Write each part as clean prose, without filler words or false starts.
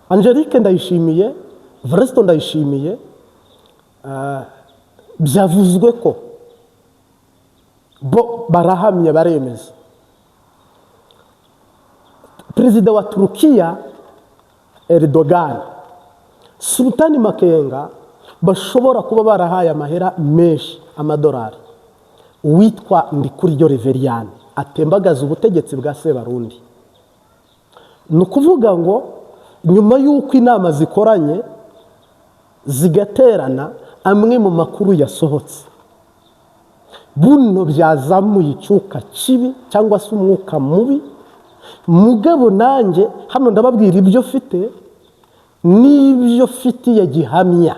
Angelique Ndayishimiye, Varisito Ndayishimiye, byavuzwe ko bo barahamya, baremeza. Perezida wa Turukiya Erdogan, Sultani Makenga, bashobora kuba barahaye amahera menshi, amadolari, uwitwa Ndikuryo Reveriyani atembagaza ubutegetsi bwa Sebarundi. Ni ukuvuga ngo nyuma y'uko inama zikoranye zigaterana, amwe mu makuru yasohotse, buno byazamuye icyuka kibi cyangwa se umwuka mubi. Mugabo nanjye hano ndababwira ibyo mfite n'ibyo mfitiye gihamya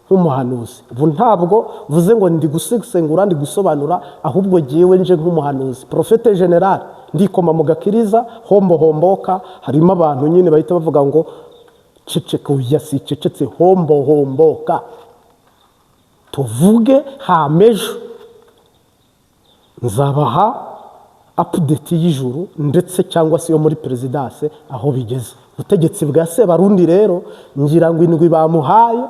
nk'umuhanuzi. Ubu ntabwo mvuze ngo ndi gusesengura, ndi gusobanura, ahubwo ngewe nje nk'umuhanuzi, prophète général, ndikoma mu gakiriza. Hombo homboka, harimo abantu nyine bahita bavuga ngo ceceka. Oya, si cecetse, hombo homboka, tuvuge hamejo nzabaha update y'ijuru ndetse cyangwa se yo muri perezidanse aho bigeze. Ubutegetsi bwa Sebarundi rero, ngira ngo indwi bamuhaye,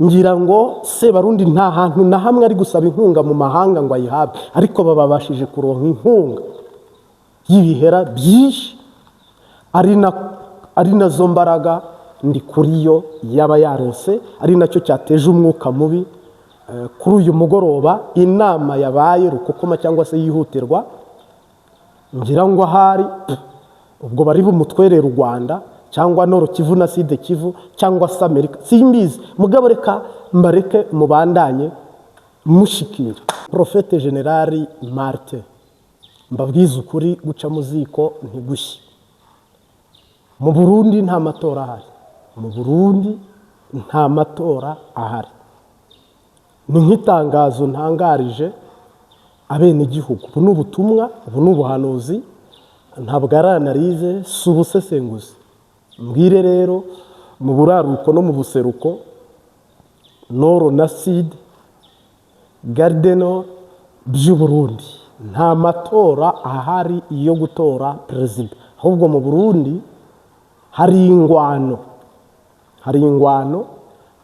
ngira ngo Sebarundi nta hantu na hamwe ari gusaba inkunga mu mahanga ngo ayihabwe, ariko bababashije kuronka inkunga y'ibihera byinshi, ari nazo mbaraga ndi kuri yo yaba yarose, ari nacyo cyateje umwuka mubi. Kuri uyu mugoroba inama yabaye rukokoma cyangwa se yihutirwa, ngira ngo ahari ubwo bari bumutwerere u Rwanda cyangwa Nord Kivu na Sud Kivu cyangwa se Amerika, simbizi. Mugabo reka mbareke mubandanye mushikira prophète général Martin. Mbabwize ukuri, guca mu ziko ntigushye. Mu Burundi nta matora ahari, mu Burundi nta matora ahari. Ni nk'itangazo ntangarije abenegihugu. Ubu ni ubutumwa, ubu ni ubuhanuzi, ntabwo ari analyse, si ubusesenguzi. Mbwire rero mu buraruko no mu buseruko, Nord na Sud, gardeno by'Uburundi, nta matora ahari yo gutora perezida. Ahubwo mu Burundi hari ingwano, hari ingwano,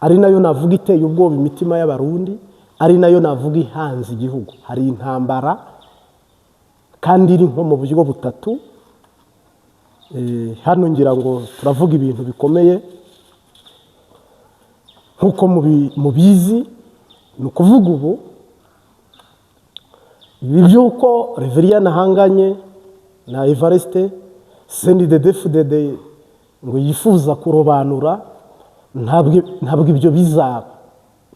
ari nayo navuga iteye ubwoba imitima y'Abarundi, ari nayo navuga ihanze igihugu. Hari intambara kandi iri nko mu buryo butatu. Hano ngira ngo turavuga ibintu bikomeye nk'uko mubizi. Ni ukuvuga ubu ibi by'uko Reveriyani ahanganye na Evariste, CNDD-FDD ngo yifuza kurobanura, ntabwo ibyo bizaba,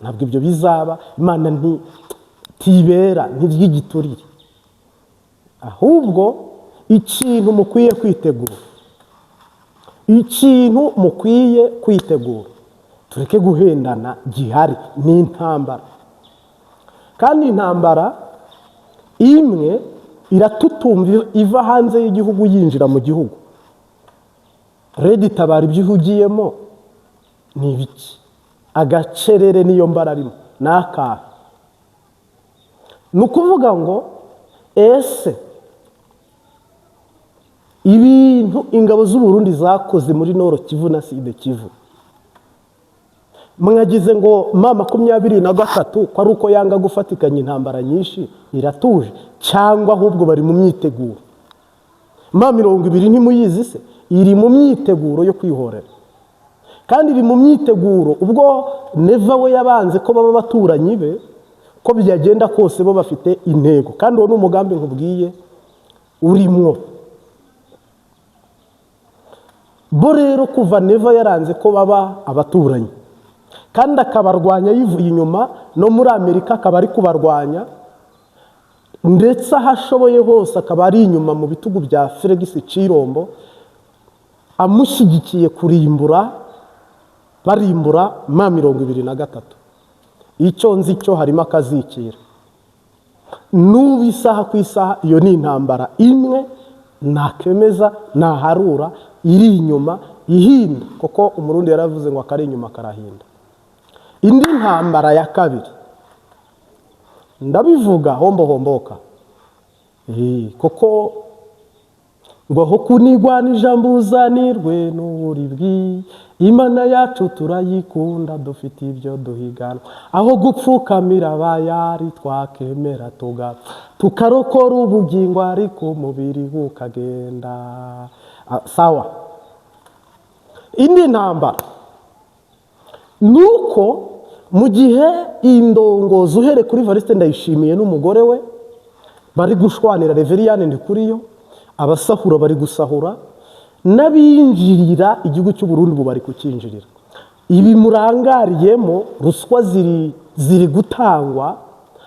ntabwo ibyo bizaba. Imana ntitibera ntiry'igiturire. Ahubwo ikintu mukwiye kwitegura, ikintu mukwiye kwitegura, tureke guhendana, gihari ni intambara. Kandi intambara imwe iratutumva iva hanze y'igihugu yinjira mu gihugu. RED Tabara ibyo ihugiyemo ni ibiki? Agacerere niyo mbara arimo ni akahe? Ni ukuvuga ngo ese ibintu ingabo z'u Burundi zakoze muri Nord Kivu na Sud Kivu, mwagize ngo M23 ko ari uko yanga gufatikanya intambara nyinshi iratuje, cyangwa ahubwo bari mu myiteguro? M20 ntimuyizi se? Iri mu myiteguro yo kwihorera, kandi iri mu myiteguro ubwo Neva we yabanze ko baba abaturanyi be. Ko byagenda kose bo bafite intego, kandi uwo ni umugambi nkubwiye urimwo. Bo rero kuva Neva yaranze ko baba abaturanyi kandi akabarwanya yivuye inyuma, no muri Amerika akaba ari kubarwanya, ndetse aho ashoboye hose akaba ari inyuma mu bitugu bya Felix Tshilombo, amushyigikiye kurimbura, barimbura M23. Icyo nzi cyo harimo akazikira n'ubu isaha ku isaha. Iyo ni intambara imwe nakemeza naharura iri inyuma ihinda, kuko Umurundi yaravuze ngo akari inyuma karahinda. Indi ntambara ya kabiri, ndabivuga hombo homboka, kuko Ngo aho kunigwa n'ijambo uzanirwe n'uburibwi. Imana yacu turayikunda, dufite ibyo duhiganwa. Aho gupfukamira abayari, twakemera tugapfa, tukarokora ubugingo, ariko umubiri ukagenda. Ah, sawa. Indi ntambara ni uko mu gihe indongozi, uhereye kuri Evariste Ndayishimiye n'umugore we, bari gushwanira Reveriyani Ndikuriyo, abasahura bari gusahura, n'abinjirira igihugu cy'u Burundi ubu bari kucyinjirira. Ibi murangariyemo, ruswa ziri gutangwa,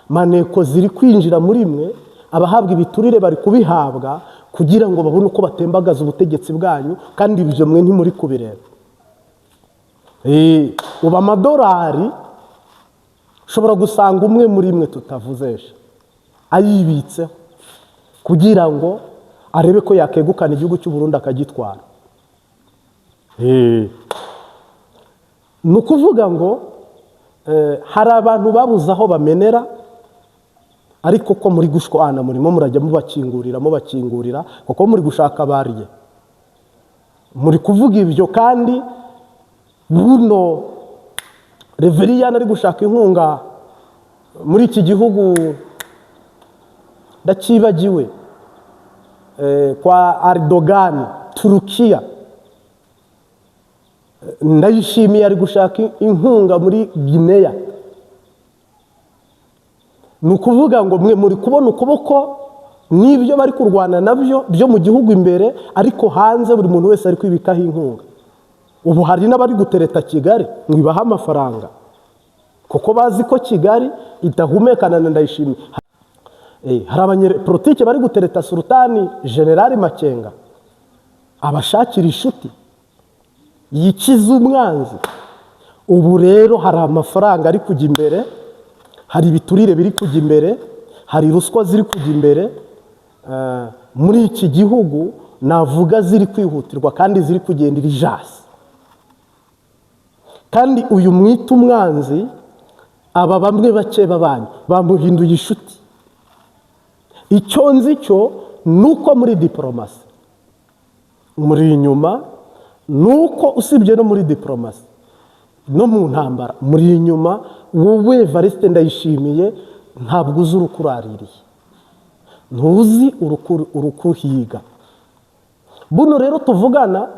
maneko ziri kwinjira muri mwe, abahabwa ibiturire bari kubihabwa kugira ngo babone uko batembagaza ubutegetsi bwanyu, kandi ibyo mwe ntimuri kubireba. Ubu amadolari ushobora gusanga umwe muri mwe tutavuzesha ayibitseho kugira ngo arebe ko yakegukana igihugu cy'u Burundi akagitwara. Ni ukuvuga ngo hari abantu babuze aho bamenera, ariko ko muri gushwana murimo murajya mubakingurira, mubakingurira, kuko muri gushaka abariye. Muri kuvuga ibyo, kandi buno Reveriyani ari gushaka inkunga muri iki gihugu, ndacyibagiwe, kwa Erdogan, Turukiya. Ndayishimiye ari gushaka inkunga muri Gineya. Ni ukuvuga ngo mwe muri kubona ukuboko n'ibyo bari kurwana nabyo byo mu gihugu imbere, ariko hanze buri muntu wese ari kwibikaho inkunga. Ubu hari n'abari gutereta Kigali ngo ibahe amafaranga, kuko bazi ko Kigali idahumekana na Ndayishimiye. Hari abanyepolitike bari gutereta Sultani Generali Makenga abashakira inshuti yikiza umwanzi. Ubu rero hari amafaranga ari kujya imbere, hari ibiturire biri kujya imbere, hari ruswa ziri kujya imbere muri iki gihugu, navuga ziri kwihutirwa kandi ziri kugenda irijasi. Kandi uyu mwita umwanzi, aba bamwe bake babanyu bamuhinduye inshuti. Icyo nzi cyo ni uko muri diporomasi muri inyuma, ni uko usibye no muri diporomasi, no mu ntambara muri inyuma. Wowe Evariste Ndayishimiye, ntabwo uzi urukuraririye, ntuzi urukuhiga. Buno rero tuvugana,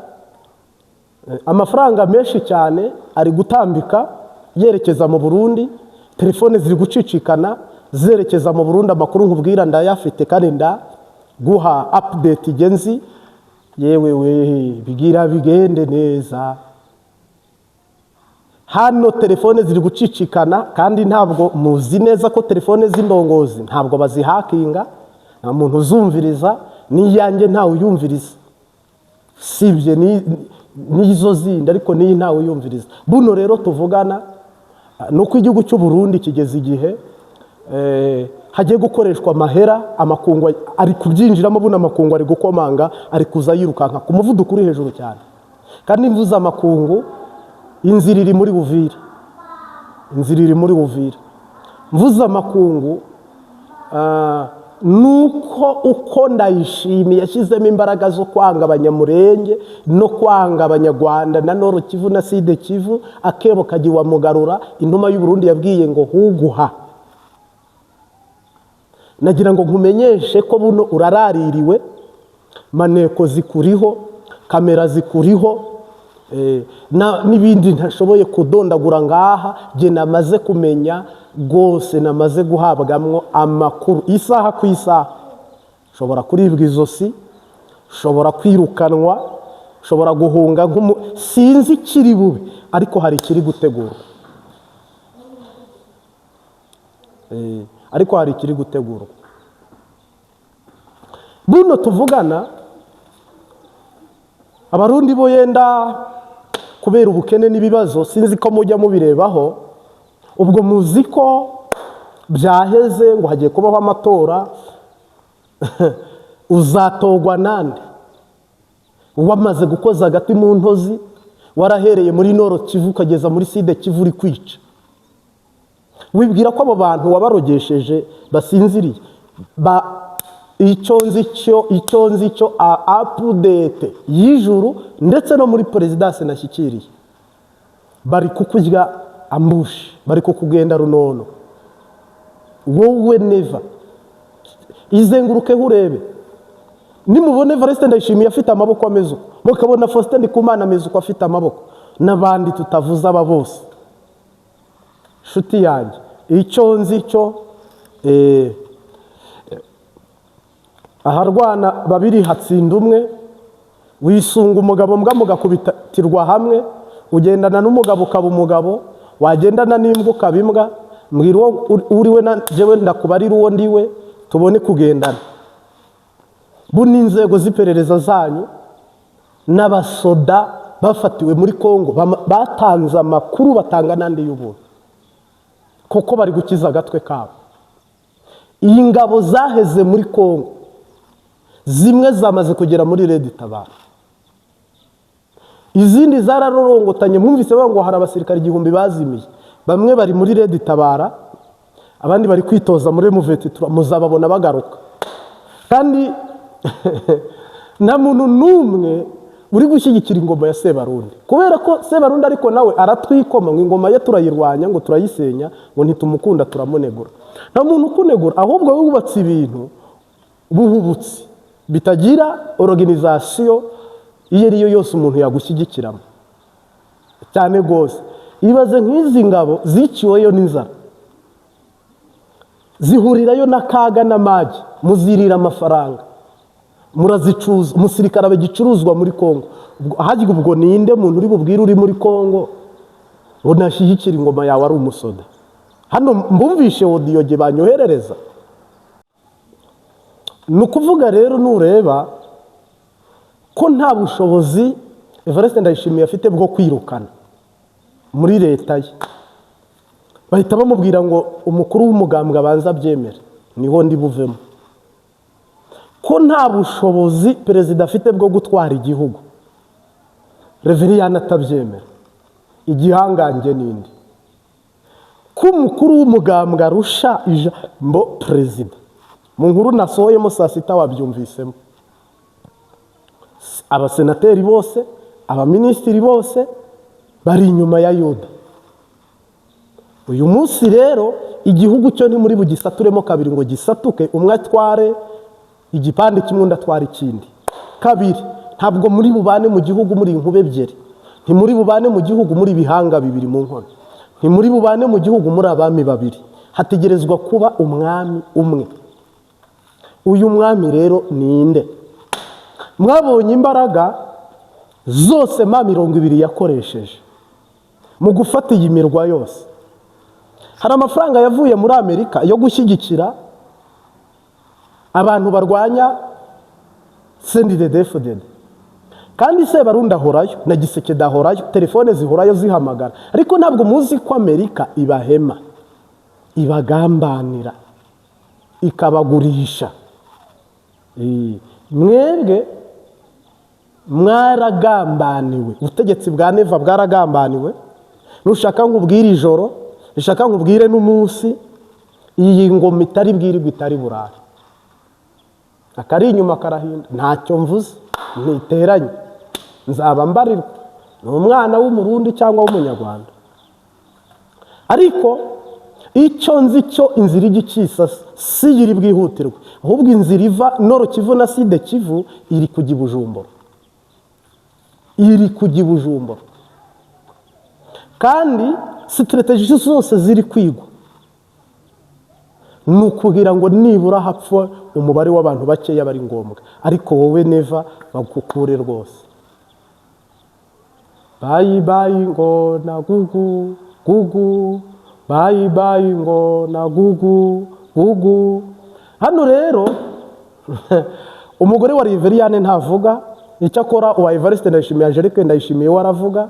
amafaranga menshi cyane ari gutambika yerekeza mu Burundi, telefone ziri gucicikana zerekeza mu Burundi. Amakuru nkubwira ndayafite kandi ndaguha update igenzi. Yewe we, bigira bigende neza. Hano telefone ziri gucicikana, kandi ntabwo muzi neza ko telefone z'indongozi ntabwo bazihakinga, nta muntu uzumviriza, n'iyanjye ntawe uyumviriza, sibye n'izo zindi, ariko n'iyi ntawe uyumviriza. Buno rero tuvugana ni uko igihugu cy'u Burundi kigeze igihe hagiye gukoreshwa amahera, amakungu ari kubyinjiramo. Buno amakungu ari gukomanga, ari kuza yirukanka ku muvuduko uri hejuru cyane. Kandi mvuze amakungu, inzira iri muri Buvira, inzira iri muri Buvira. Mvuze amakungu, nuko uko Ndayishimiye yashyizemo imbaraga zo kwanga Abanyamurenge no kwanga Abanyarwanda na Nord Kivu na Sud Kivu, akebo kajya iwa Mugarura. Intumwa y'u Burundi yabwiye ngo huguha. Nagira ngo nkumenyeshe ko buno uraraririwe, maneko zikuriho, kamera zikuriho, n'ibindi ntashoboye kudondagura ngaha. Jye namaze kumenya rwose, namaze guhabwamwo amakuru isaha ku isaha. Ushobora kuribwa izosi, ushobora kwirukanwa, ushobora guhunga, sinzi ikiri bube, ariko hari ikiri gutegurwa. Ariko hari ikiri gutegurwa. Buno tuvugana, Abarundi bo yenda kubera ubukene n'ibibazo, sinzi ko mujya mubirebaho. Ubwo muzi ko byaheze, ngo hagiye kubaho amatora. Uzatogwa nande wamaze gukoza agati mu ntozi, warahereye muri Nord Kivu ukageza muri Sud Kivu uri kwica? Wibwira ko abo bantu wabarogesheje basinziriye? Icyo nzi cyo, update y'ijuru ndetse no muri perezidansi nashyikiriye, bari kukurya ambush, bari kukugenda runono. Wowe Neva, izengurukeho urebe. Nimubone Evariste Ndayishimiye afite amaboko ameze uko, mukabona Faustin Ndikumana ameze uko, afite amaboko, n'abandi tutavuze, aba bose, nshuti yanjye, icyo nzi cyo, aharwana babiri hatsinda umwe. Wisunga umugabo mbwa mugakubitirwa hamwe. Ugendana n'umugabo ukaba umugabo, wagendana n'imbwa ukaba imbwa. Mbwira uwo uriwe na njyewe ndakubarira uwo ndiwe, tubone kugendana. Bu n'inzego z'iperereza zanyu n'abasoda bafatiwe muri Kongo batanze amakuru, batanga n'andi y'ubuntu, kuko bari gukiza agatwe kabo. Iyi ngabo zaheze muri Kongo, zimwe zamaze kugera muri RED Tabara, izindi zararorongotanye. Mwumvise bavuga ngo hari abasirikare 1000 bazimiye. Bamwe bari muri RED Tabara, abandi bari kwitoza muri M23. Muzababona bagaruka. Kandi nta muntu n'umwe uri gushyigikira ingoma ya Sebarundi, kubera ko Sebarundi ariko nawe aratwikoma ngo ingoma ye turayirwanya, ngo turayisenya, ngo ntitumukunda, turamunegura. Nta muntu ukunegura, ahubwo wubatse ibintu buhubutse bitagira organisation iyo ari yo yose umuntu yagushyigikiramo cyane rwose. Ibaze nk'izi ngabo ziciweyo n'inzara, zihurirayo n'akaga n'amage, muzirira amafaranga, murazicuza. Umusirikare aba igicuruzwa muri Kongo. Hajya ubwo ninde muntu uri bubwire uri muri Kongo ngo nashyigikire ingoma yawe ari umusoda? Hano mbumvishe audio banyoherereza. Ni ukuvuga rero, nureba ko nta bushobozi Evariste Ndayishimiye afite bwo kwirukana muri leta ye, bahita bamubwira ngo umukuru w'umugambwe abanza abyemere, niho ndi buvemo. Ko nta bushobozi perezida afite bwo gutwara igihugu, Reveriyani atabyemera, igihangange n'indi, ko umukuru w'umugambwe arusha ijambo perezida. Mu nkuru nasohoyemo saa sita wabyumvisemo, abasenateri bose, abaminisitiri bose bari inyuma ya Yuda. Uyu munsi rero igihugu cyo ntimuri bugisaturemo kabiri ngo gisatuke, umwe atware igipande kimwe, undi atwara ikindi. Kabiri, ntabwo muri bubane mu gihugu muri inkuba ebyiri, ntimuri bubane mu gihugu muri ibihanga bibiri mu nkono, ntimuri bubane mu gihugu muri abami babiri. Hategerezwa kuba umwami umwe. Uyu mwami rero ni nde? Mwabonye imbaraga zose M20 yakoresheje mu gufata iyi mirwa yose. Hari amafaranga yavuye muri Amerika yo gushyigikira abantu barwanya CNDD-FDD, kandi Sebarundi ahorayo na Gisekedi ahorayo, telefone zihorayo zihamagara. Ariko ntabwo muzi ko Amerika ibahema, ibagambanira, ikabagurisha. Mwebwe mwaragambaniwe, ubutegetsi bwa Neva bwaragambaniwe. Nushaka nkubwire ijoro, nshaka nkubwire n'umunsi, iyi ngoma itari bwirirwe, itari burare, akari inyuma karahinda. Ntacyo mvuze, ntiteranye, nzaba mbarirwa ni umwana w'Umurundi cyangwa w'Umunyarwanda. Ariko icyo nzi cyo, inzira ijya icisa si iri bwihutirwe, ahubwo inzira iva Nord Kivu na Sud Kivu iri kujya i Bujumbura, iri kujya i Bujumbura. Kandi stratégies zose ziri kwigwa ni ukugira ngo nibura hapfa umubare w'abantu bakeya bari ngombwa. Ariko wowe Neva, bagukure rwose. Bye bye ngo na gugu gugu, bye bye ngo na gugu gugu. Hano rero umugore wa Riveriyane ntavuga. Icyakora uwa Evariste Ndayishimiye, Angelique Ndayishimiye, we aravuga,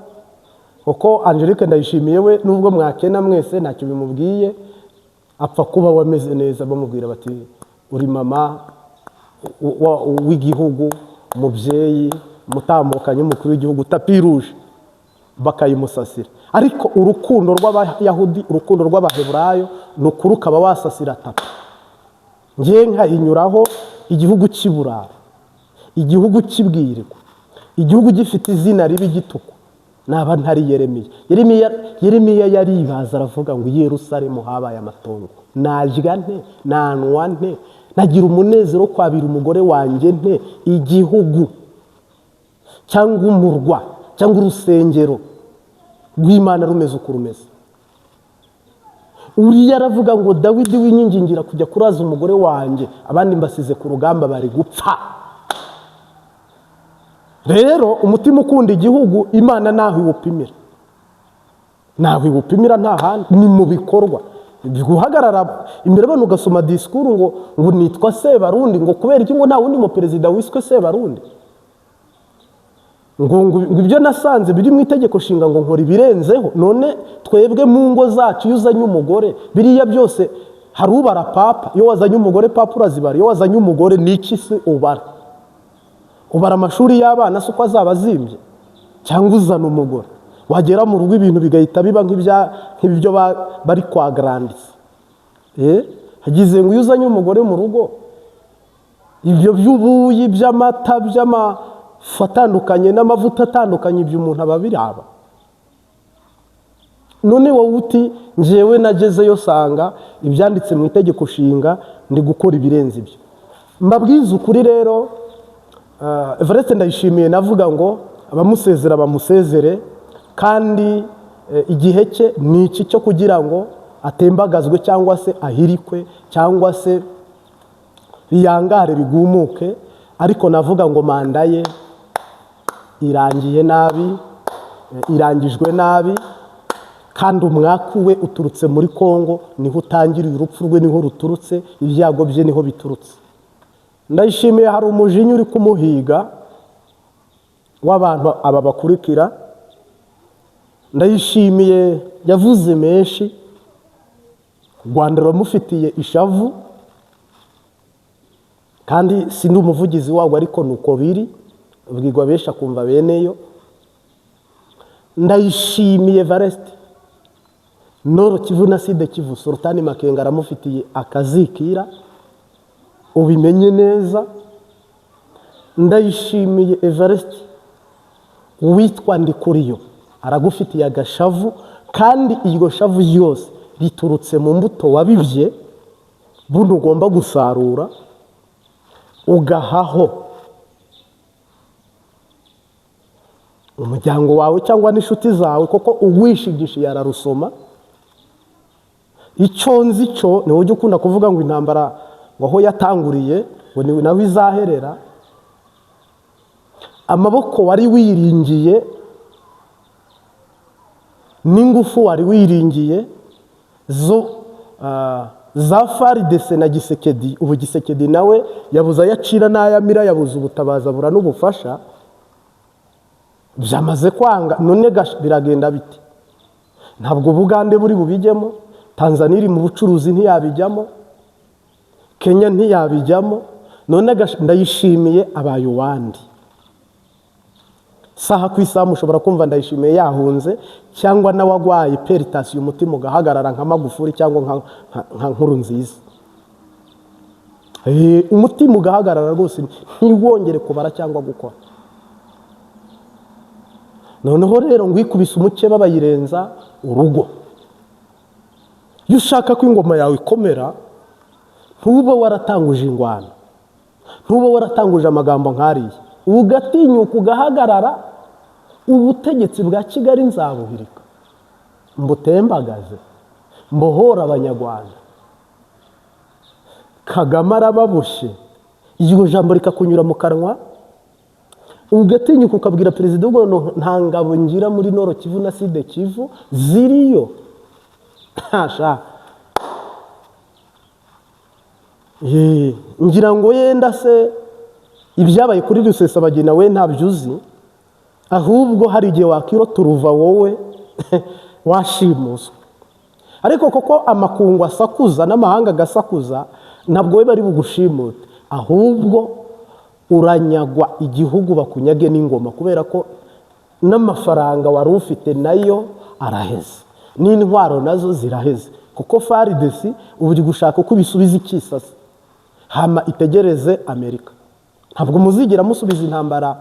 kuko Angelique Ndayishimiye we, nubwo mwakena mwese, ntacyo bimubwiye, apfa kuba wameze neza. Bamubwira bati uri mama w'igihugu, umubyeyi, umutambukanyi w'umukuru w'igihugu, tapis rouge bakayimusasira. Ariko urukundo rw'Abayahudi, urukundo rw'Abaheburayo, ni ukuri, ukaba wasasira tapis, ngewe nkayinyuraho. Igihugu cy'iburara, igihugu kibwirwa, igihugu gifite izina ribi gitukwa, naba ntari Yeremiya. Yeremiya yaribaza, aravuga ngo i Yerusalemu habaye amatongo, narya nte, nanwa nte, nagira umunezero wo kwabira umugore wanjye nte, igihugu cyangwa umurwa cyangwa urusengero rw'Imana rumeze uko rumeze. Uriya aravuga ngo Dawidi winyingingira kujya kuraza umugore wanjye, abandi mbasize ku rugamba bari gupfa. Rero umutima ukunda igihugu, Imana ntaho iwupimira, ntaho iwupimira, nta handi, ni mu bikorwa. Guhagarara imbere bano ugasoma disikuru ngo nitwa Sebarundi, ngo kubera iki, ngo nta wundi mu perezida wiswe Sebarundi, ngo ibyo nasanze biri mu itegeko nshinga, ngo nkora ibirenzeho. None twebwe mu ngo zacu, iyo uzanye umugore, biriya byose hari ubara papa? Iyo wazanye umugore, papa urazibara? Iyo wazanye umugore, ni iki se ubara? Ubara amashuri y'abana se uko azaba azimbye? Cyangwa uzana umugore, wagera mu rugo ibintu bigahita biba nk'ibyo bari kwa garandisi. Hagize ngo iyo uzanye umugore mu rugo, ibyo by'ubuyi, by'amata, by'amafu atandukanye n'amavuta atandukanye, ibyo umuntu aba abiraba. None wowe uti njyewe nagezeyo sanga ibyanditse mu itegeko nshinga, ndi gukora ibirenze ibyo. Mbabwize ukuri rero, Evariste Ndayishimiye, navuga ngo abamusezera bamusezere, kandi igihe cye ni iki cyo kugira ngo atembagazwe cyangwa se ahirikwe cyangwa se biyangare bigumuke. Ariko navuga ngo manda ye irangiye nabi, irangijwe nabi, kandi umwaku we uturutse muri Kongo, niho utangiriye urupfu rwe, niho ruturutse, ibyago bye niho biturutse. Ndayishimiye hari umujinya uri kumuhiga w'abantu aba bakurikira. Ndayishimiye yavuze menshi, u Rwanda ruramufitiye ishavu, kandi si ndi umuvugizi warwo, ariko ni uko biri, ubwirwa benshi akumva beneyo. Ndayishimiye Evariste, Nord Kivu na Sud Kivu, Sultani Makenga aramufitiye akazikira, ubimenye neza. Ndayishimiye Evariste, uwitwa Ndikuriyo aragufitiye agashavu, kandi iryo shavu ryose riturutse mu mbuto wabibye, buno ugomba gusarura ugahaho umuryango wawe cyangwa n'inshuti zawe, kuko uwishigishiye ararusoma. Icyo nzi cyo ni ujya ukunda kuvuga ngo intambara ngo aho yatanguriye ngo ni nawe izaherera. Amaboko wari wiringiye n'ingufu wari wiringiye zo za FARDC na Gisekedi, ubu Gisekedi nawe yabuze ayacira n'ayamira, yabuze ubutabazi, abura n'ubufasha, byamaze kwanga. None biragenda bite? Ntabwo Bugande buri bubijyemo, Tanzania iri mu bucuruzi ntiyabijyamo, Kenya ntiyabijyamo. None Ndayishimiye abaye uwandi. Saha ku isaha mushobora kumva Ndayishimiye yahunze, cyangwa nawe agwaye peritasiyo, umutima ugahagarara nka Magufuli cyangwa nka Nkurunziza. Umutima ugahagarara rwose, ntiwongere kubara cyangwa gukora. Noneho rero ngo ikubise umukeba bayirenza urugo. Iyo ushaka ko ingoma yawe ikomera, ntube waratanguje ingwano, ntube waratanguje amagambo nk'ariya, ugatinyuka ugahagarara. Ubutegetsi bwa Kigali nzabuhirika, mbutembagaze, mbohora Abanyarwanda. Kagame arababushye, iryo jambo rikakunyura mu kanwa, ugatinyuka ukabwira perezida w'u Rwanda, nta ngabo ngira muri Nord Kivu na Sud Kivu ziriyo. Ntasha ngira ngo yenda se ibyabaye kuri Rusesabagina we ntabyo uzi, ahubwo hari igihe wakirota uruva wowe washimuswe. Ariko koko amakungu asakuza n'amahanga agasakuza, ntabwo we bari bugushimute, ahubwo uranyagwa igihugu, bakunyage n'ingoma, kubera ko n'amafaranga wari ufite nayo araheze, n'intwaro nazo ziraheze, kuko FARDC ubu iri gushaka uko ibisubiza ikisasa. Hama itegereze Amerika. Ntabwo muzigera musubiza intambara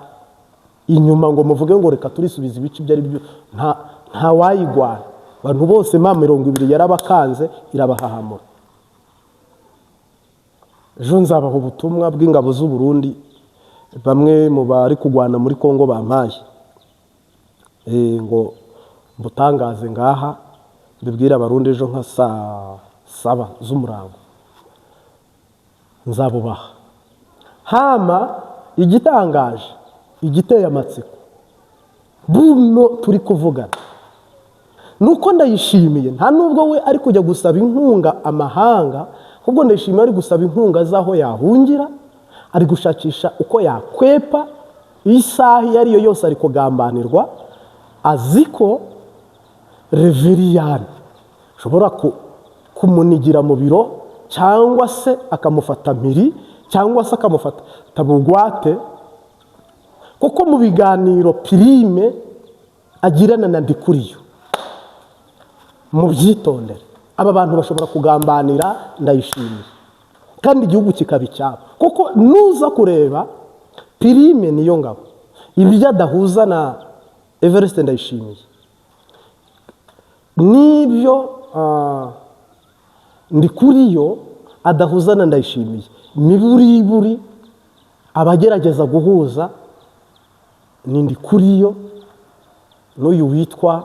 inyuma ngo muvuge ngo reka turisubiza ibice ibyo ari byo. Nta wayigwana. Abantu bose M20 yarabakanze, irabahahamura. Ejo nzabaha ubutumwa bw'ingabo z'u Burundi, bamwe mu bari kugwana muri Kongo bampaye, ngo mbutangaze ngaha, mbibwire Abarundi ejo nka saa 7 z'umurango nzabubaha. Hama igitangaje, igiteye amatsiko buno turi kuvugana, nuko Ndayishimiye nta nubwo we ari kujya gusaba inkunga amahanga, ahubwo Ndayishimiye ari gusaba inkunga z'aho yahungira, ari gushakisha uko yakwepa isaha iyo ariyo yose ari kugambanirwa. Azi ko Reveriyani ashobora kumunigira mu biro, cyangwa se akamufata mpiri, cyangwa se akamufata bugwate, kuko mu biganiro Prime agirana na Ndikuriyo, mubyitondere, aba bantu bashobora kugambanira Ndayishimiye kandi igihugu kikaba icyabo. Kuko nuza kureba Prime niyo ngabo, ibyo adahuza na Evariste Ndayishimiye n'ibyo Ndikuriyo adahuza na Ndayishimiye, miburiburi abagerageza guhuza ni Ndikuriyo n'uyu witwa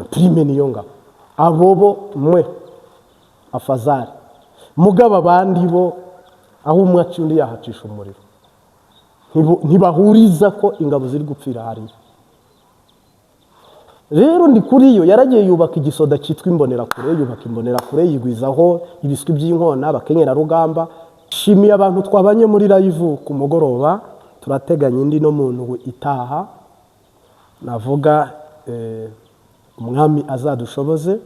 Prime niyo ngabo. Abo bo mwe afazari mugabo, abandi bo aho umwe aca undi yahacisha umuriro. Ntibahuriza ko ingabo ziri gupfira hariya. Rero Ndikuriyo yaragiye yubaka igisoda cyitwa Imbonerakure, yubaka Imbonerakure, yigwizaho ibiswi by'inkona, abakenyerarugamba. Shimiye abantu twabanye muri live ku mugoroba. Turateganya indi no muntu itaha, navuga umwami azadushoboze.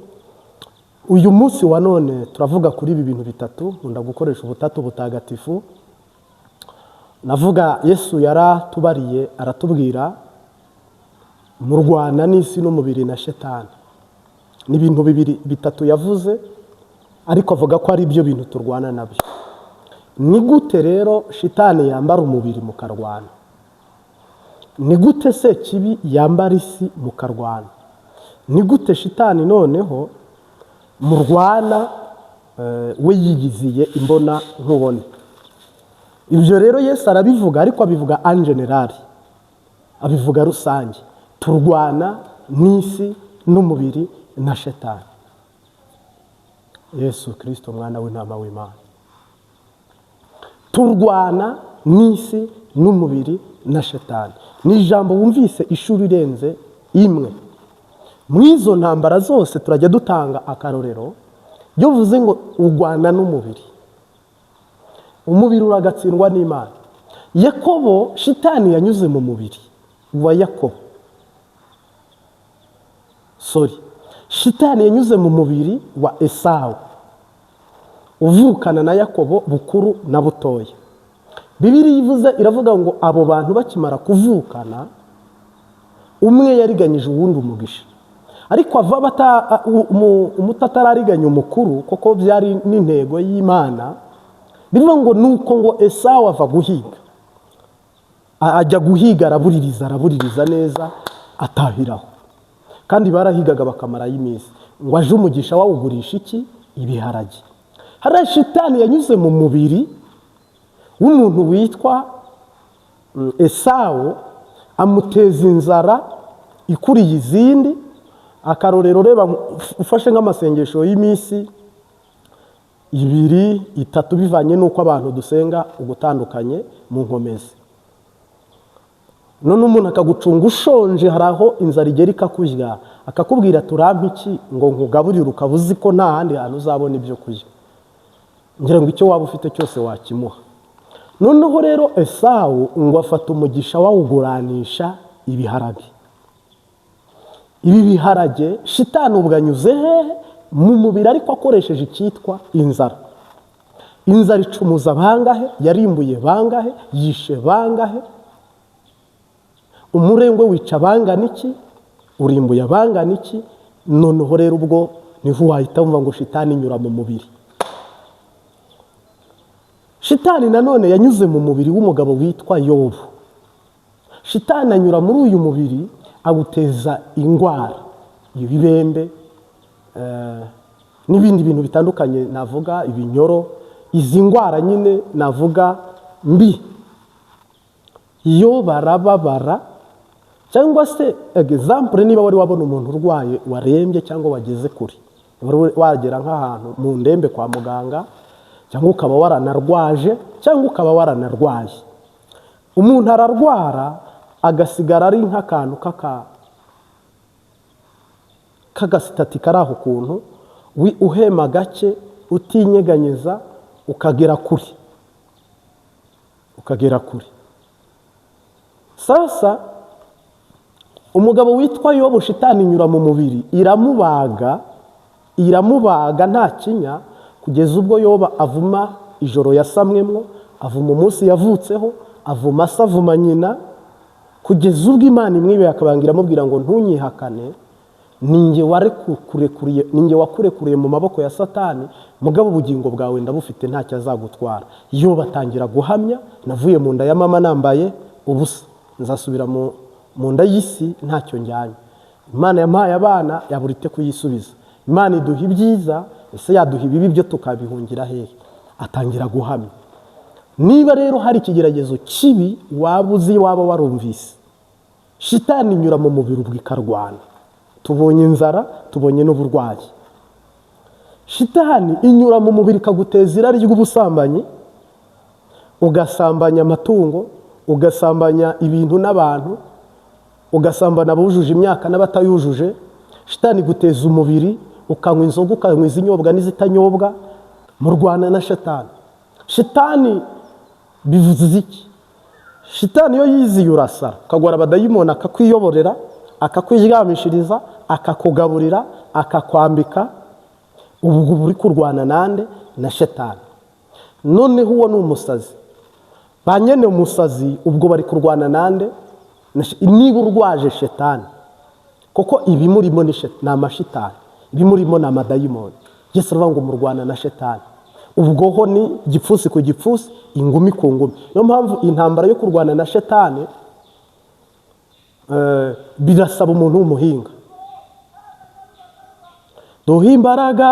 Uyu munsi wa none turavuga kuri ibi bintu bitatu. Nkunda gukoresha ubutatu butagatifu. Navuga Yesu yaratubariye, aratubwira: murwana n'isi n'umubiri na shetani. Ni ibintu bibiri, bitatu yavuze, ariko avuga ko ari byo bintu turwana nabyo. Ni gute rero shitani yambara umubiri mukarwana? Ni gute se kibi yambara isi mukarwana? Ni gute shitani noneho murwana we yigiziye imbona nkubone? Ibyo rero Yesu arabivuga, ariko abivuga en général, abivuga rusange: turwana n'isi n'umubiri na shetani. Yesu Kirisito, umwana w'intama w'Imana, turwana n'isi n'umubiri na shetani. Ni ijambo wumvise ishuri irenze imwe. Mu izo ntambara zose turajya dutanga akarorero. Iyo uvuze ngo urwana n'umubiri, umubiri uragatsindwa n'Imana. Yakobo, shitani yanyuze mu mubiri wa Yakobo, sorry, shitani yanyuze mu mubiri wa Esawu uvukana na Yakobo bukuru na butoya. Bibiliya ivuze, iravuga ngo abo bantu bakimara kuvukana, umwe yariganyije uwundi umugisha, ariko ava umuto atarariganya umukuru, kuko byari n'intego y'Imana. Bivuga ngo nuko ngo Esawu ava guhiga, ajya guhiga, arabuririza, arabuririza neza, atahiraho. Kandi barahigaga bakamarayo iminsi. Ngo aje umugisha wawugurisha iki? Ibiharage. Hariya shitani yanyuze mu mubiri w'umuntu witwa Esawu, amuteza inzara ikuriye izindi. Akarorero, reba ufashe nk'amasengesho y'iminsi 2, 3, bivanye n'uko abantu dusenga ugutandukanye mu nkomezi. None umuntu akagucunga ushonje, hari aho inzara igera ikakurya, akakubwira: "Turampa iki ngo nkugaburire?" Ukaba uzi ko nta handi hantu uzabona ibyo kurya, ngira ngo icyo waba ufite cyose wakimuha. Noneho rero Esawu ngo afata umugisha wawuguranisha ibiharage. Ibi biharage, shitani ubwo anyuze hehe? Mu mubiri, ariko akoresheje icyitwa inzara. Inzara icumuza bangahe? Yarimbuye bangahe? Yishe bangahe? Umurengwe wica bangana iki? Urimbuye abangana iki? Noneho rero ubwo niho wahita wumva ngo shitani inyura mu mubiri. Shitani nanone yanyuze mu mubiri w'umugabo witwa Yobu. Shitani anyura muri uyu mubiri awuteza indwara, ibibembe n'ibindi bintu bitandukanye, navuga ibinyoro, izi ndwara nyine navuga mbi. Iyo barababara, cyangwa se exemple, niba wari wabona umuntu urwaye warembye cyangwa wageze kure, wari wagera nk'ahantu mu ndembe kwa muganga, cyangwa ukaba waranarwaje, cyangwa ukaba waranarwaye, umuntu ararwara agasigara ari nk'akantu k'agasitati kari aho ukuntu, uhema gake, utinyeganyeza, ukagera kure, ukagera kure. Sasa umugabo witwa Yobu, shitani inyura mu mubiri iramubaga, iramubaga nta kinya, kugeza ubwo Yoba avuma ijoro yasamwemwo, avuma umunsi yavutseho, avuma se, avuma nyina, kugeza ubwo Imana imwibeye akabanga, iramubwira ngo: "Ntunyihakane, ninjye warekurekuriye, ninjye wakurekuriye mu maboko ya Satani, mugabo ubugingo bwawe ndabufite, ntacyo azagutwara." Yo batangira guhamya: "Navuye mu nda ya mama nambaye ubusa, nzasubira mu nda y'isi ntacyo njyanye. Imana yampaye abana, yabura ite kuyisubiza? Imana iduha ibyiza, ese yaduha ibibi byo tukabihungira hehe?" Atangira guhamya. Niba rero hari ikigeragezo kibi waba uzi, waba warumvise, shitani inyura mu mubiri ubwo ikarwana. Tubonye inzara, tubonye n'uburwayi. Shitani inyura mu mubiri ikaguteza irari ry'ubusambanyi, ugasambanya amatungo, ugasambanya ibintu n'abantu, ugasambana abujuje imyaka n'abatayujuje. Shitani iguteza umubiri ukanywa inzoga, ukanywa izinyobwa n'izitanyobwa. Murwana na shitani. Shitani bivuze iki? Shitani iyo yiziye urasara, ukagwara abadayimoni, akakwiyoborera, akakwiryamishiriza, akakugaburira, akakwambika. Ubwo uba uri kurwana nande? Na shitani. Noneho uwo ni umusazi, ba nyene umusazi ubwo bari kurwana nande? Niba urwaje shetani, kuko ibimurimo ni amashitani, ibimurimo ni amadayimoni. Yesu aravuga ngo murwana na shetani. Ubwo ho ni igipfunsi ku gipfunsi, ingumi ku ngumi. Niyo mpamvu intambara yo kurwana na shetani birasaba umuntu w'umuhinga. Duha imbaraga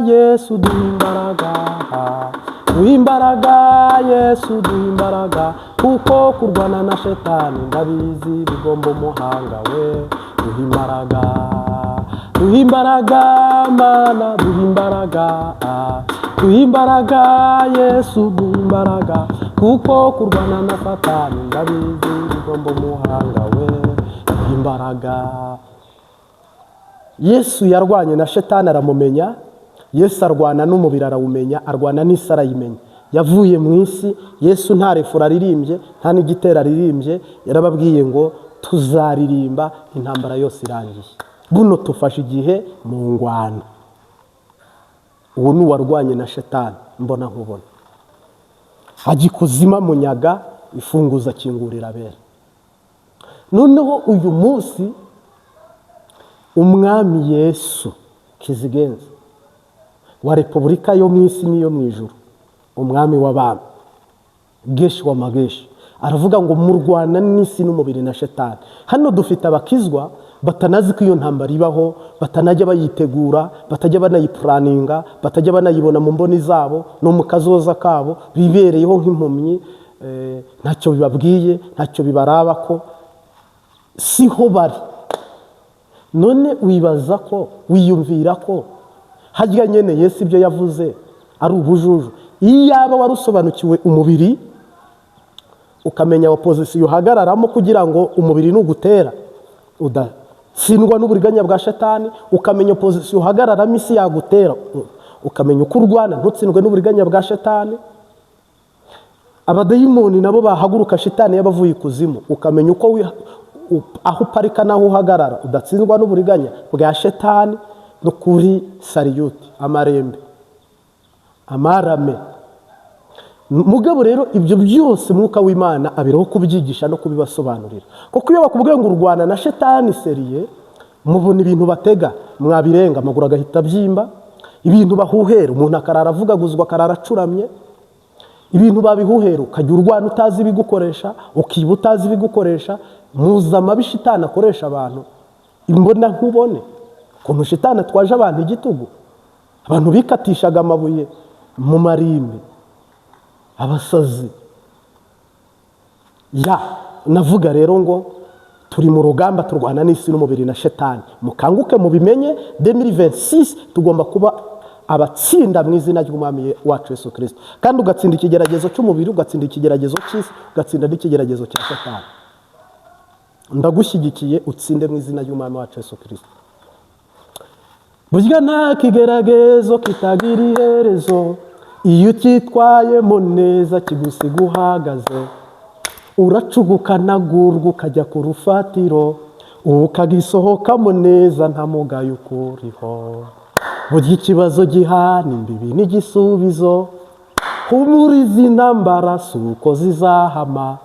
Yesu, duha imbaraga, duha imbaraga Yesu, duha imbaraga, kuko kurwana na shetani ndabizi bigomba umuhanga we. Duha imbaraga, duha imbaraga Mana, duha imbaraga, duha imbaraga Yesu, duha imbaraga, kuko kurwana na Satani ndabizi bigomba umuhanga we. Duha imbaraga. Yesu yarwanye na shetani aramumenya. Yesu arwana n'umubiri arawumenya, arwana n'isi arayimenya. Yavuye mu isi Yesu nta refrain aririmbye, nta n'igitero aririmbye. Yarababwiye ngo tuzaririmba intambara yose irangiye. Buno tufashe igihe mu ngwano. Uwo ni uwarwanye na shetani mbona nkubona, ajya ikuzimu munyaga ifunguza, akingurira abera. Noneho uyu munsi Umwami Yesu Kizigenza wa repubulika yo mu isi n'iyo mu ijuru, Umwami w'abami, Geshi wa mageshi, aravuga ngo murwana n'isi n'umubiri na shetani. Hano dufite abakizwa batanazi ko iyo ntambara ibaho, batanajya bayitegura, batajya banayiplanninga, batajya banayibona mu mboni zabo no mu kazoza kabo, bibereyeho nk'impumyi, ntacyo bibabwiye, ntacyo bibaraba, ko siho bari. None wibaza ko, wiyumvira ko harya nyene Yesu ibyo yavuze ari ubujuju? Iyo yaba warusobanukiwe umubiri, ukamenya opposition uhagararamo kugira ngo umubiri nugutera udatsindwa n'uburiganya bwa shetani, ukamenya opposition uhagararamo isi yagutera, ukamenya uko urwana ntutsindwe n'uburiganya bwa shetani, abadayimoni nabo bahaguruka, shitani y'abavuye ikuzimu, ukamenya uko aho uparika n'aho uhagarara udatsindwa n'uburiganya bwa shetani. No kuri salute amarembe amarame. Mugabo rero ibyo byose Mwuka w'Imana abiraho kubyigisha no kubibasobanurira, kuko iyo bakubwiye ngo urwana na shetani sérieux, mubona ibintu batega mwabirenga, amaguru agahita abyimba, ibintu bahuhera, umuntu akarara avugaguzwa, akarara acuramye. Ibintu babihuhera, ukajya urwana utazi ibigukoresha, ukiba utazi ibigukoresha. Muzi amabi Shitani akoresha abantu imbona nkubone, ukuntu Shitani atwaje abantu igitugu, abantu bikatishaga amabuye mu marimbi, abasazi. Ya navuga rero ngo turi mu rugamba, turwana n'isi n'umubiri na Shetani. Mukanguke, mubimenye, 2026 tugomba kuba abatsinda mu izina ry'Umwami wacu Yesu Kirisito. Kandi ugatsinda ikigeragezo cy'umubiri, ugatsinda ikigeragezo cy'isi, ugatsinda n'ikigeragezo cya Shetani. Ndagushyigikiye, utsinde mu izina ry'Umwami wacu Yesu Kirisito. Burya nta kigeragezo kitagira iherezo. Iyo ucyitwayemo neza, kigusiga uhagaze. Uracugukanagurwa, ukajya ku rufatiro, ukagisohokamo neza, nta mugayo ukuriho. Burya ikibazo gihana imbibi n'igisubizo. Humura, izi ntambara si uko zizahama.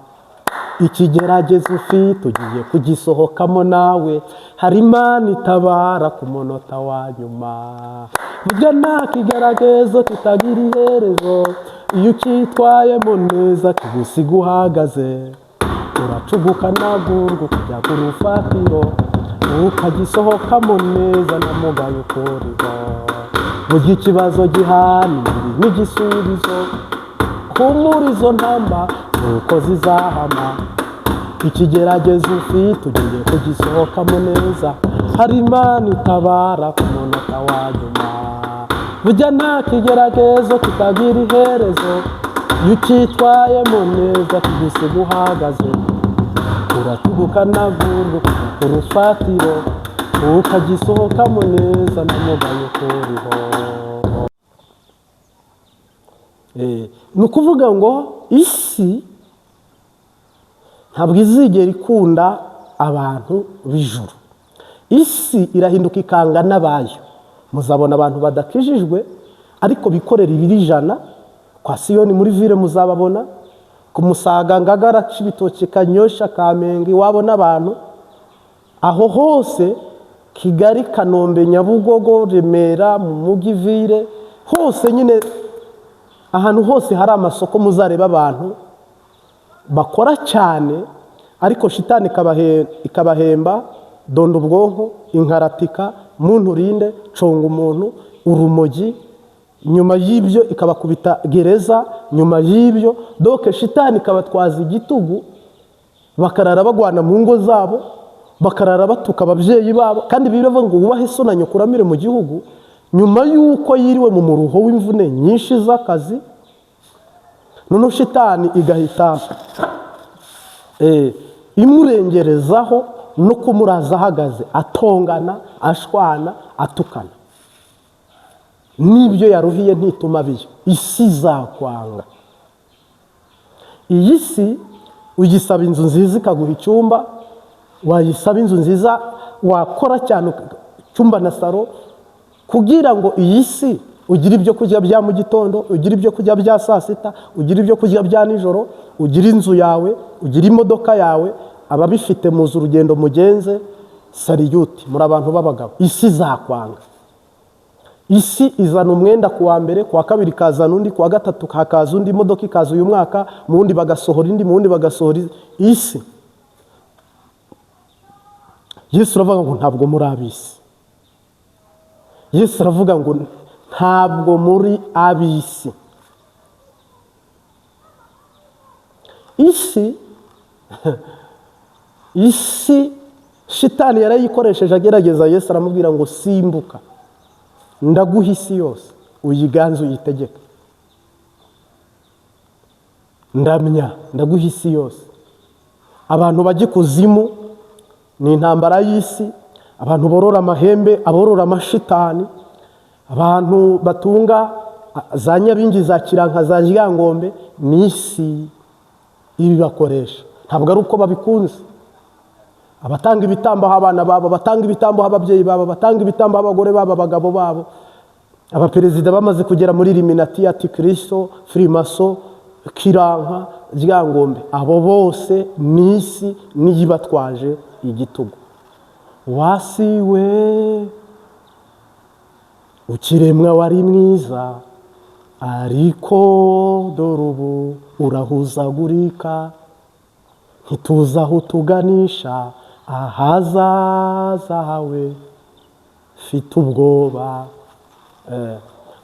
Ikigeragezo ufite ugiye kugisohokamo nawe. Hari Imana itabara ku munota wa nyuma. Burya nta kigeragezo kitagira iherezo. Iyo ucyitwayemo neza, kigusiga uhagaze. Uracugukanagurwa, ukajya ku rufatiro, ukagisohokamo neza, nta mugayo ukuriho. Burya ikibazo gihana imbibi n'igisubizo. Humura, izo ntamba nuko zizahama. Ikigeragezo ufite ugiye kugisohokamo neza. Hari Imana itabara ku munota wa nyuma. Burya nta kigeragezo kitagira iherezo. Iyo ucyitwayemo neza, kigusiga uhagaze. Uratugukanagurwa, ku rufatiro, ukagisohokamo neza, nta mugayo ukuriho. Ni ukuvuga ngo isi ntabwo izigera ikunda abantu b'ijuru. Isi irahinduka ikanga n'abayo. Muzabona abantu badakijijwe ariko bikorera ibiri 100 kwa Siyoni muri ville, muzababona ku Musaga, Ngagara, Cibitoke, Kanyosha, Kamenge, iwabo n'abantu aho hose, Kigali, Kanombe, Nyabugogo, Remera, mu mujyi ville hose nyine, ahantu hose hari amasoko muzareba abantu bakora cyane, ariko Shitani ikabahemba donda ubwonko, inkaratika, muntu urinde, conga umuntu, urumogi. Nyuma y'ibyo ikabakubita gereza. Nyuma y'ibyo doke Shitani ikabatwaza igitugu, bakarara bagwana mu ngo zabo, bakarara batuka ababyeyi babo. Kandi biravuga ngo wubahe so na nyoko, uramire mu gihugu. Nyuma y'uko yiriwe mu muruho w'imvune nyinshi z'akazi, noneho Shitani igahita imurengerezaho no kumuraza ahagaze, atongana, ashwana, atukana. N'ibyo yaruhiye ntituma biyo. Isi izakwanga. Iyi si ugisaba inzu nziza ikaguha icyumba, wayisaba inzu nziza, wakora cyane, icyumba na salon, kugira ngo iyi si ugire ibyo kurya bya mu gitondo, ugire ibyo kurya bya saa sita, ugire ibyo kurya bya nijoro, ugire inzu yawe, ugire imodoka yawe. Ababifite muzi urugendo mugenze. Salute, muri abantu b'abagabo. Isi izakwanga. Isi izana umwenda ku wa mbere, ku wa kabiri ikazana undi, ku wa gatatu hakaza undi, imodoka ikaza uyu mwaka, mu wundi bagasohora indi, mu wundi bagasohora isi. Yesu aravuga ngo ntabwo muri ab'isi. Yesu aravuga ngo ntabwo muri ab'isi. Isi Shitani yarayikoresheje agerageza Yesu, aramubwira ngo simbuka, ndaguha isi yose, uyiganze, uyitegeke. Ndamya, ndaguha isi yose. Abantu bajya ikuzimu ni intambara y'isi. Abantu borora amahembe, aborora amashitani, abantu batunga za nyabingi, za kiranka, za ryangombe, ni isi ibibakoresha, ntabwo ari uko babikunze. Abatanga ibitambo aho abana babo, batanga ibitambo aho ababyeyi babo, batanga ibitambo aho abagore babo, abagabo babo, abaperezida bamaze kugera muri Illuminati, antikristo, firimaso, kiranka, ryangombe, abo bose ni isi niyo ibatwaje igitugu. Wasiwe ukiremwa wari mwiza. Ariko dore ubu urahuzagurika, ntituzi aho utuganisha ahazaza hawe, mfite ubwoba.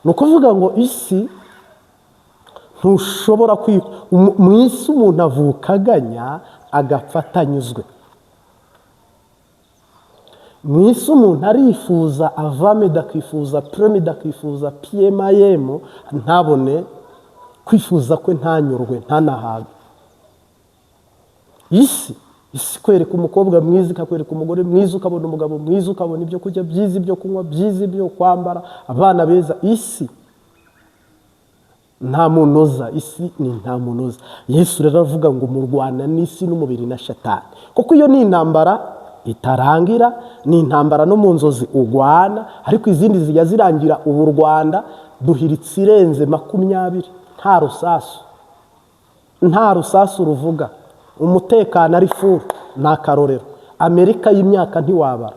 Ni ukuvuga ngo isi ntushobora mu isi umuntu avuka aganya, agapfa atanyuzwe. Mu isi umuntu arifuza avamida, akifuza premida, akifuza PMIM, ntabone kwifuza kwe, ntanyurwe, ntanahabwe. Isi kwereka umukobwa mwiza, ikakwereka umugore mwiza, ukabona umugabo mwiza, ukabona ibyo kurya byiza, ibyo kunywa byiza, ibyo kwambara, abana beza. Isi nta munoza, isi ni nta munoza. Yesu rero avuga ngo murwana n'isi n'umubiri na Shatani, kuko iyo ni intambara itarangira, ni intambara no mu nzozi ugwana, ariko izindi zijya zirangira. Ubu u Rwanda duhiritse irenze 20 nta rusasu, nta rusasu ruvuga, umutekano ari full. Ni akarorero. Amerika y'imyaka ntiwabara,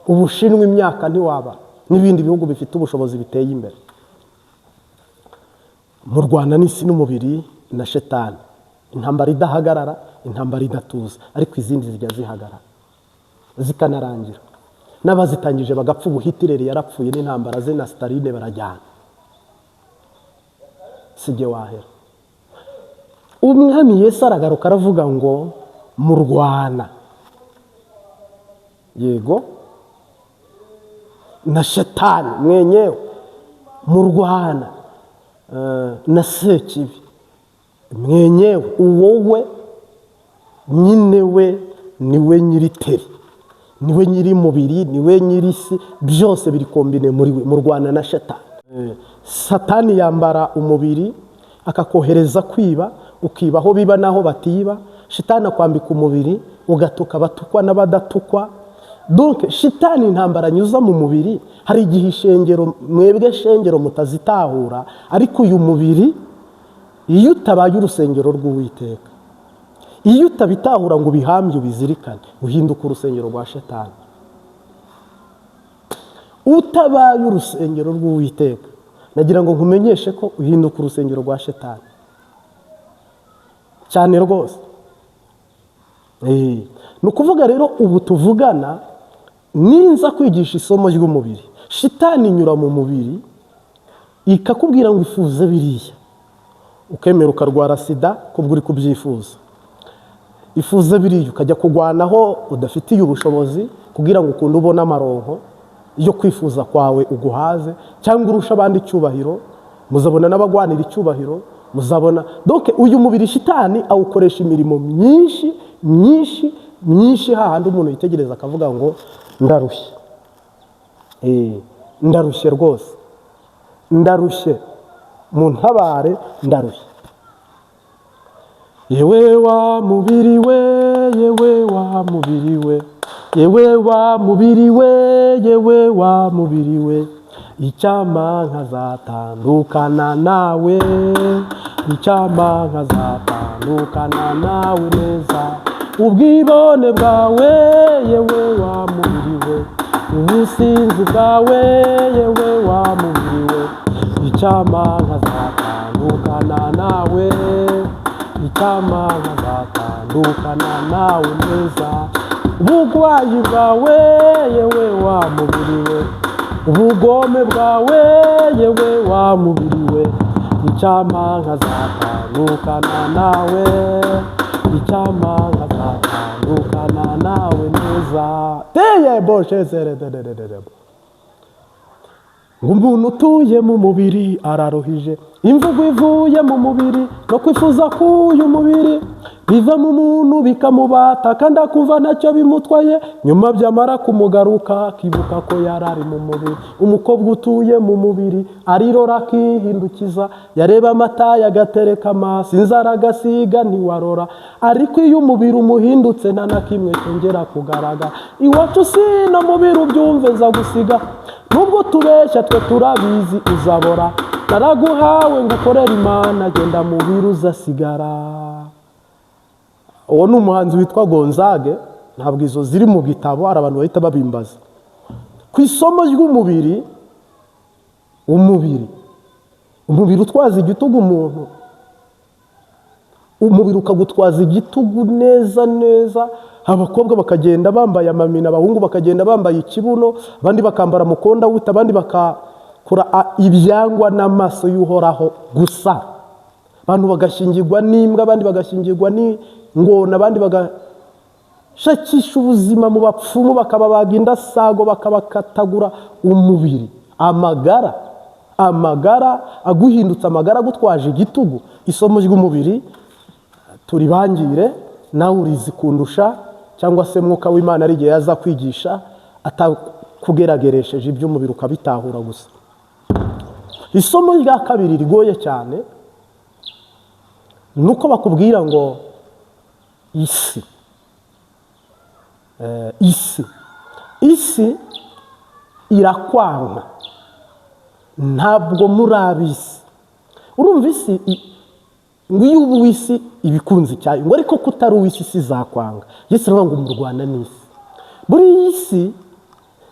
Ubushinwa imyaka ntiwabara, n'ibindi bihugu bifite ubushobozi biteye imbere. Mu Rwanda n'isi n'umubiri na Shetani, intambara idahagarara, intambara idatuza, ariko izindi zijya zihagarara zikanarangira n'abazitangije bagapfa. Ubu Hitireri yarapfuye n'intambara ze na Sitaline barajyana, sijye wahera. Umwami Yesu aragaruka aravuga ngo murwana yego na Shetani mwenyewe, murwana na Sekibi mwenyewe. Wowe nyine we niwe nyiri teri, niwe nyiri mubiri, niwe nyiri isi, byose biri combine muri we. Murwana na Shetani. Satani yambara umubiri akakohereza kwiba, ukiba aho biba n'aho batiba. Shitani akwambika umubiri ugatuka abatukwa n'abadatukwa. Donc shitani intambara anyuza mu mubiri, hari igihe ishengero, mwebwe shengero, mutazitahura, ariko uyu mubiri iyo utabaye urusengero rw'Uwiteka, iyo utabitahura ngo ubihambye, ubizirikane, uhinduka urusengero rwa Shetani. Utabaye urusengero rw'Uwiteka, nagira ngo nkumenyeshe ko uhinduka urusengero rwa Shetani cyane rwose. Ni ukuvuga rero ubu tuvugana, ninza kwigisha isomo ry'umubiri, shitani inyura mu mubiri ikakubwira ngo ifuze biriya, ukemera ukarwara sida kubwo uri kubyifuza. Ifuze biriya, ukajya kurwanaho udafitiye ubushobozi kugira ngo ukunde ubone amaronko yo kwifuza kwawe uguhaze, cyangwa urusha abandi icyubahiro. Muzabona n'abagwanira icyubahiro, muzabona. Donc uyu mubiri shitani awukoresha imirimo myinshi myinshi myinshi, hahandi umuntu yitegereza akavuga ngo ndarushye. Ndarushye rwose, ndarushye, mu ntabare, ndarushye. Yewe wa mubiri we, yewe wa mubiri we, yewe wa mubiri we, yewe wa mubiri we, icyampa nkazatandukana nawe, icyampa nkazatandukana nawe neza. Ubwibone bwawe, yewe wa mubiri we, ubusinzi bwawe, yewe wa mubiri we, icyampa nkazatandukana nawe, icyampa nkazatandukana nawe neza. Ubugwayi bwawe, yewe wa mubiri we, ubugome bwawe, yewe wa mubiri we, icyampa nkazatandukana nawe, icyampa nkazatandukana nawe neza. Teye boshezere dedededebo. Ngo umuntu utuye mu mubiri araruhije. Imvugo ivuye mu mubiri no kwifuza k'uyu mubiri biva mu muntu bikamubata, kandi akumva ntacyo bimutwaye. Nyuma byamara kumugaruka akibuka ko yari ari mu mubiri. Umukobwa utuye mu mubiri arirora, akihindukiza, yareba amata agatereka amaso, inzara agasiga, ntiwarora. Ariko iyo umubiri umuhindutse, nta na kimwe cyongera kugaragara. Iwacu si no mubiri, ubyumve, nza gusiga. Nubwo tubeshya twe turabizi uzabora. Naraguhawe ngo ukorere Imana, genda mubiri uzasigara. Uwo ni umuhanzi witwa Gonzage. Ntabwo izo ziri mu gitabo, hari abantu bahita babimbaza ku isomo ry'umubiri. Umubiri Umubiri utwaza igitugu umuntu, umubiri ukagutwaza igitugu neza neza. Abakobwa bakagenda bambaye amamina, abahungu bakagenda bambaye ikibuno, abandi bakambara mukonda wuta, abandi bakakora ibyangwa n'amaso y'Uhoraho gusa. Abantu bagashyingirwa n'imbwa, abandi bagashyingirwa n'ingona, abandi bagashakisha ubuzima mu bapfumu, bakababaga indasago, bakabakatagura umubiri. Amagara, amagara aguhindutse amagara agutwaje igitugu. Isomo ry'umubiri turibangire, nawe urizi kundusha, cyangwa se Mwuka w'Imana ari igihe yaza kwigisha atakugerageresheje iby'umubiri ukabitahura gusa. Isomo rya kabiri rigoye cyane ni uko bakubwira ngo isi, isi irakwanka, ntabwo muri ab'isi. Urumva isi ngo iyo uba uw'isi ibikunze icyayo, ngo ariko ko utari uw'isi, isi izakwanga. Yesu aravuga ngo murwana n'isi. Muri iyi si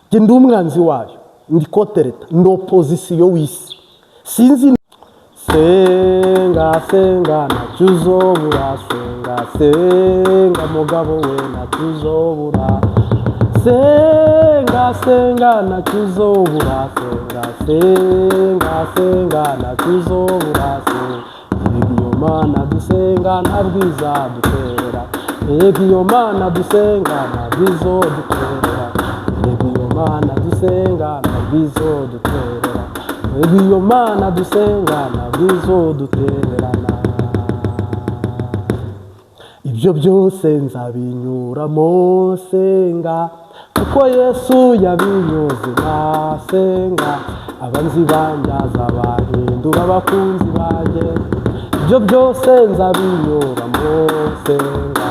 njye ndi umwanzi wayo, ndi kotereta, ndi opposition w'isi. Sinzi. Senga, senga, ntacyo uzobura. Senga, senga, mugabo we, ntacyo uzobura. Senga, senga, ntacyo uzobura. Senga, senga, senga, ntacyo uzobura. Senga. Erega iyo Mana dusenga ntabwo izaduterera. Erega iyo Mana dusenga ntabwo izoduterera. Erega iyo Mana dusenga ntabwo izoduterera. Erega iyo Mana dusenga ntabwo izodutererana. Ibyo byose nzabinyuramo senga, kuko Yesu yabinyuze nasenga. Abanzi banjye azabahindura abakunzi banjye. Ibyo byose nzabinyuramo senga,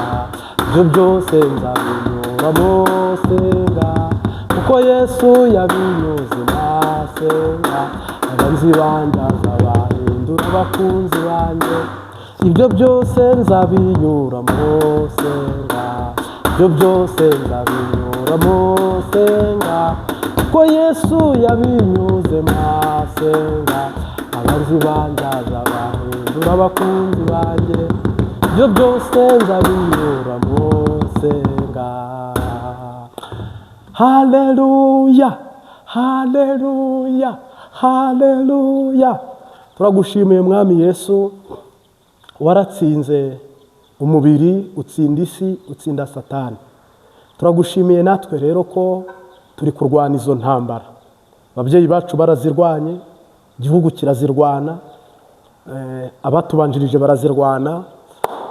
ibyo byose nzabinyuramo senga, kuko Yesu yabinyuze nasenga. Abanzi banjye azabahindura abakunzi banjye. Ibyo byose nzabinyuramo senga, ibyo byose nzabinyuramo senga, kuko Yesu yabinyuze masenga. Abanzi banjye azabahindura abakunzi banjye. Ibyo byose nzabinyuramo senga. Haleluya, haleluya, haleluya! Turagushimiye Mwami Yesu, waratsinze umubiri, utsinda isi, utsinda Satani. Turagushimiye natwe rero ko turi kurwana izo ntambara. Ababyeyi bacu barazirwanye, igihugu kirazirwana, abatubanjirije barazirwana.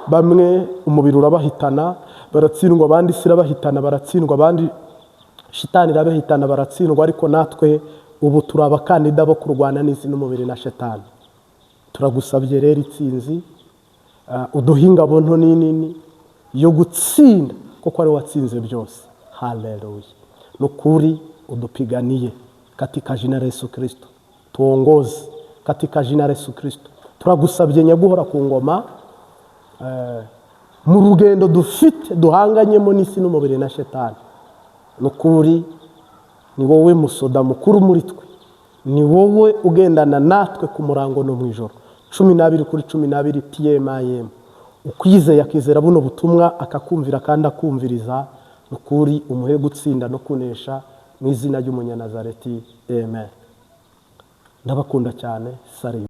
Bamwe umubiri urabahitana baratsindwa, abandi isi irabahitana baratsindwa, abandi shitani irabahitana baratsindwa. Ariko natwe ubu turi abakandida bo kurwana n'isi n'umubiri na shetani. Turagusabye rero itsinzi, uduhe ingabo nto n'inini yo gutsinda, kuko ari watsinze byose. Haleluya! Ni ukuri udupiganiye katika jina la Yesu Kristo, tuongoze katika jina la Yesu Kristo. Turagusabye nyaguhora ku ngoma, mu rugendo dufite duhanganyemo n'isi n'umubiri na shetani. Ni ukuri ni wowe musoda mukuru muri twe, ni wowe ugendana natwe ku murango no mu ijoro. 12 kuri 12 pm. Ukwizeye akizera buno butumwa, akakumvira kandi akumviriza, ni ukuri umuhe gutsinda no kunesha mu izina ry'Umunyanazareti, amen. Ndabakunda cyane. Sari.